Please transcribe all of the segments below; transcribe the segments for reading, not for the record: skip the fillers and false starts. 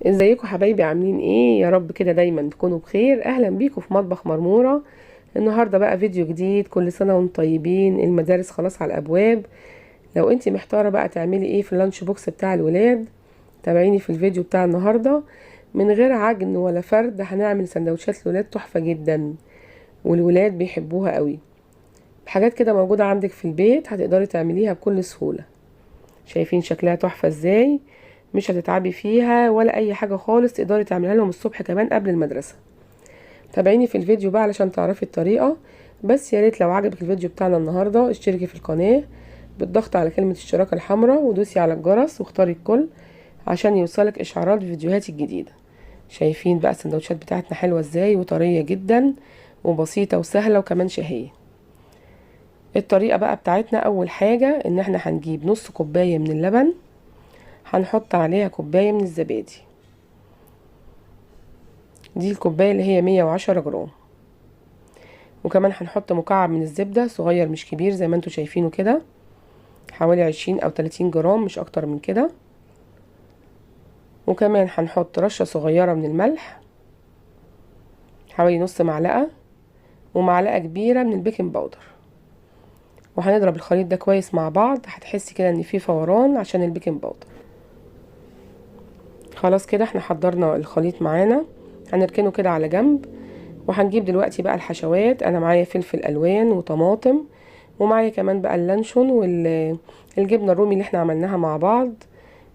ازيكم حبايبي؟ عاملين ايه؟ يا رب كده دايما تكونوا بخير. اهلا بيكم في مطبخ مرمورة. النهاردة بقى فيديو جديد. كل سنة وانتم طيبين. المدارس خلاص على الابواب. لو انت محتارة بقى تعملي ايه في ال lunch box بتاع الولاد، تابعيني في الفيديو بتاع النهاردة. من غير عجن ولا فرد هنعمل سندوتشات الولاد تحفة جدا، والولاد بيحبوها قوي. حاجات كده موجودة عندك في البيت هتقدري تعمليها بكل سهولة. شايفين شكلها تحفة ازاي؟ مش هتتعبي فيها ولا اي حاجة خالص، تقدري تعمليها لهم الصبح كمان قبل المدرسة. تابعيني في الفيديو بقى علشان تعرفي الطريقة. بس يا ريت لو عجبك الفيديو بتاعنا النهاردة اشتركي في القناة بالضغط على كلمة اشتراك الحمراء، ودوسي على الجرس واختاري الكل عشان يوصلك اشعارات فيديوهاتي الجديدة. شايفين بقى السندوتشات بتاعتنا حلوة ازاي وطرية جدا وبسيطة وسهلة وكمان شهية. الطريقة بقى بتاعتنا، اول حاجة ان احنا هنجيب نص كوباية من اللبن، هنحط عليها كوباية من الزبادي، دي الكوباية اللي هي 110 جرام، وكمان هنحط مكعب من الزبدة صغير مش كبير زي ما انتوا شايفينه كده، حوالي 20 او 30 جرام مش اكتر من كده. وكمان هنحط رشة صغيرة من الملح حوالي نص معلقة، ومعلقة كبيرة من ال baking powder، وهنضرب الخليط ده كويس مع بعض. هتحسي كده ان في فوران عشان ال baking powder. خلاص كده احنا حضرنا الخليط معانا، هنركنه كده على جنب. وهنجيب دلوقتي بقى الحشوات. انا معايا فلفل الوان وطماطم، ومعايا كمان بقى اللانشون والجبنه الرومي اللي احنا عملناها مع بعض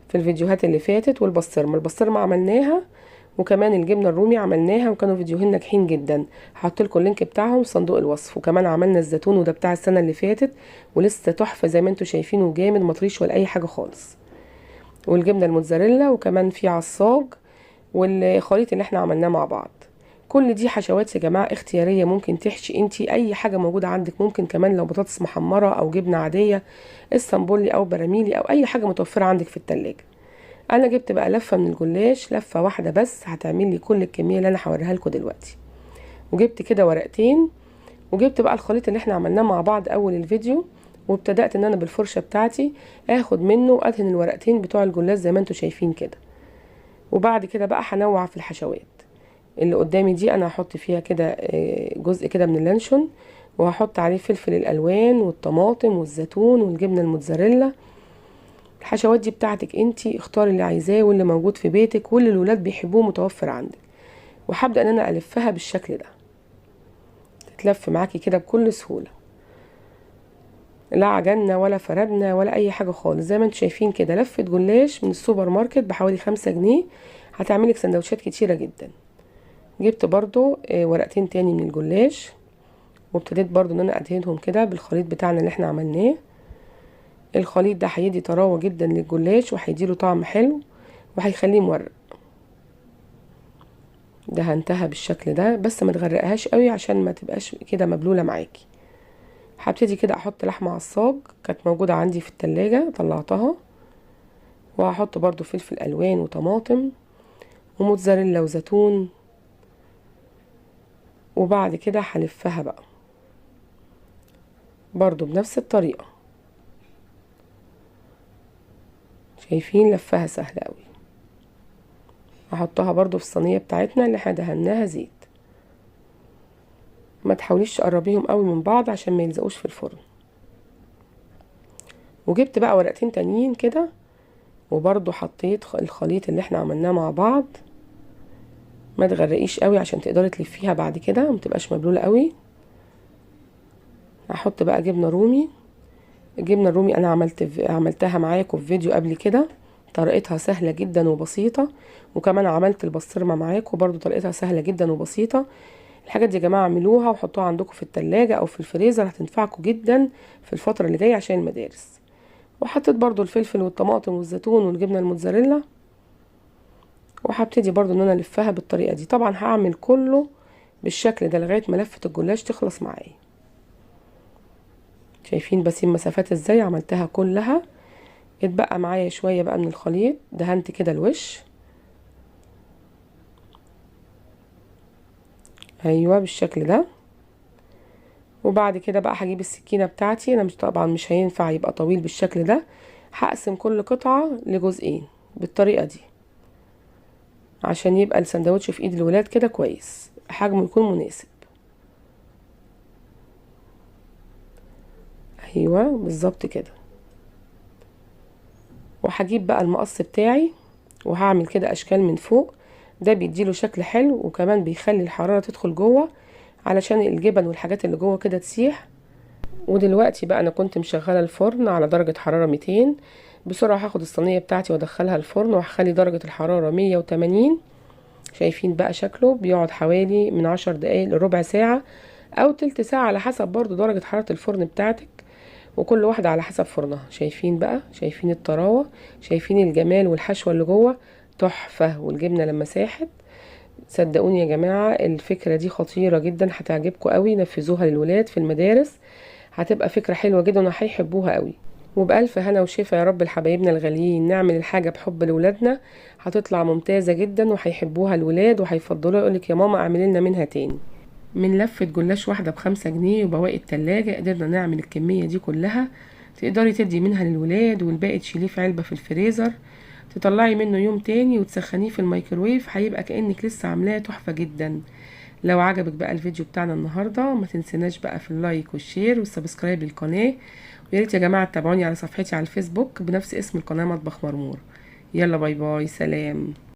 في الفيديوهات اللي فاتت، والبسطرمه. البسطرمه عملناها وكمان الجبنه الرومي عملناها، وكانوا فيديوهين ناجحين جدا. هحط لكم ال link بتاعهم في صندوق الوصف. وكمان عملنا الزيتون، وده بتاع السنه اللي فاتت ولسه تحفه زي ما انتم شايفينه، جامد مطريش ولا اي حاجه خالص. والجبنه الموتزاريلا، وكمان في عصاج، والخليط اللي احنا عملناه مع بعض. كل دي حشوات يا جماعه اختياريه، ممكن تحشي انتي اي حاجه موجوده عندك. ممكن كمان لو بطاطس محمره او جبنه عاديه اسطنبولي او براميلي او اي حاجه متوفره عندك في التلاجة. انا جبت بقى لفه من الجلاش، لفه واحده بس هتعمل لي كل الكميه اللي انا هوريها لكم دلوقتي. وجبت كده ورقتين، وجبت بقى الخليط اللي احنا عملناه مع بعض اول الفيديو، وابتدأت ان انا بالفرشه بتاعتي اخد منه وادهن الورقتين بتوع الجلاش زي ما انتم شايفين كده. وبعد كده بقى هنوع في الحشوات اللي قدامي دي. انا هحط فيها كده جزء كده من اللانشون، وهحط عليه فلفل الالوان والطماطم والزيتون والجبنه الموتزاريلا. الحشوات دي بتاعتك انتي، اختاري اللي عايزاه واللي موجود في بيتك واللي الولاد بيحبوه متوفر عندك. وهبدأ ان انا الفها بالشكل ده، تتلف معاكي كده بكل سهوله، لا عجنة ولا فردنا ولا اي حاجه خالص. زي ما انتم شايفين كده لفه جلاش من السوبر ماركت بحوالي 5 جنيه، هتعملك سندوتشات كتيره جدا. جبت برضو ورقتين تاني من الجلاش، وابتديت برضو ان انا ادهنهم كده بالخليط بتاعنا اللي احنا عملناه. الخليط ده هيدي طراوه جدا للجلاش، وهيديله طعم حلو، وهيخليه مورق. دهنتها بالشكل ده، بس ما تغرقهاش قوي عشان ما تبقاش كده مبلوله معاكي. هبتدي كده احط لحمه عصاج كانت موجوده عندي في التلاجة طلعتها، وهحط برضو فلفل الوان وطماطم وموتزاريلا وزيتون. وبعد كده هلفها بقى برضو بنفس الطريقه. شايفين لفها سهله قوي. هحطها برضو في الصينيه بتاعتنا اللي احنا دهناها زيت. ما تحاوليش تقربيهم قوي من بعض عشان ما يلزقوش في الفرن. وجبت بقى ورقتين تانيين كده، وبرضو حطيت الخليط اللي احنا عملناه مع بعض. ما تغرقيش قوي عشان تقدري تلفيها بعد كده ما تبقاش مبلوله قوي. هحط بقى جبنه رومي. الجبنه الرومي انا عملتها معاكم في فيديو قبل كده، طريقتها سهله جدا وبسيطه. وكمان عملت البسطرمه معاكم برضو طريقتها سهله جدا وبسيطه. الحاجات دي يا جماعه اعملوها وحطوها عندكم في التلاجة او في الفريزر، هتنفعكم جدا في الفتره اللي جايه عشان المدارس. وحطيت برضو الفلفل والطماطم والزيتون والجبنه الموتزاريلا، وهبتدي برضو ان انا الفها بالطريقه دي. طبعا هعمل كله بالشكل ده لغايه ما لفه الجلاش تخلص معايا. شايفين بسيب مسافات ازاي عملتها كلها. اتبقى معايا شويه بقى من الخليط، دهنت كده الوش ايوه بالشكل ده. وبعد كده بقى هجيب السكينه بتاعتي. انا مش طبعا مش هينفع يبقى طويل بالشكل ده، هقسم كل قطعه لجزئين بالطريقه دي. عشان يبقى السندوتش في ايد الولاد كده كويس، حجمه يكون مناسب. ايوه بالظبط كده. وهجيب بقى المقص بتاعي وهعمل كده اشكال من فوق، ده بيديله شكل حلو، وكمان بيخلي الحرارة تدخل جوه علشان الجبن والحاجات اللي جوه كده تسيح. ودلوقتي بقى انا كنت مشغلة الفرن على درجة حرارة 200. بسرعة هاخد الصينية بتاعتي وادخلها الفرن، وهخلي درجة الحرارة 180. شايفين بقى شكله؟ بيقعد حوالي من 10 دقايق لربع ساعة او تلت ساعة على حسب برضو درجة حرارة الفرن بتاعتك، وكل واحدة على حسب فرنها. شايفين بقى؟ شايفين الطراوة؟ شايفين الجمال والحشوة اللي جوه؟ تحفة. والجبنة لما ساحت، صدقوني يا جماعة الفكرة دي خطيرة جدا، هتعجبكم قوي. نفذوها للولاد في المدارس، هتبقى فكرة حلوة جدا وهيحبوها قوي. وبألف هنا وشفا يا رب لحبايبنا الغاليين. نعمل الحاجة بحب لولادنا هتطلع ممتازة جدا، وهيحبوها الولاد وهيفضلوها، يقولك يا ماما اعملي لنا منها تاني. من لفة جلاش واحدة ب5 جنيه وبواقي التلاجة قدرنا نعمل الكمية دي كلها. تقدري تدي منها للولاد والباقي تشيليه في علبة في الفريزر، تطلعي منه يوم تاني وتسخنيه في الميكروويف، هيبقى كأنك لسه عاملاه. تحفة جدا. لو عجبك بقى الفيديو بتاعنا النهاردة ما تنسيناش بقى في ال like وال share وال subscribe للقناة، ويا ريت يا جماعة تتابعوني على صفحتي على الفيسبوك بنفس اسم القناة مطبخ مرمور. يلا bye bye، سلام.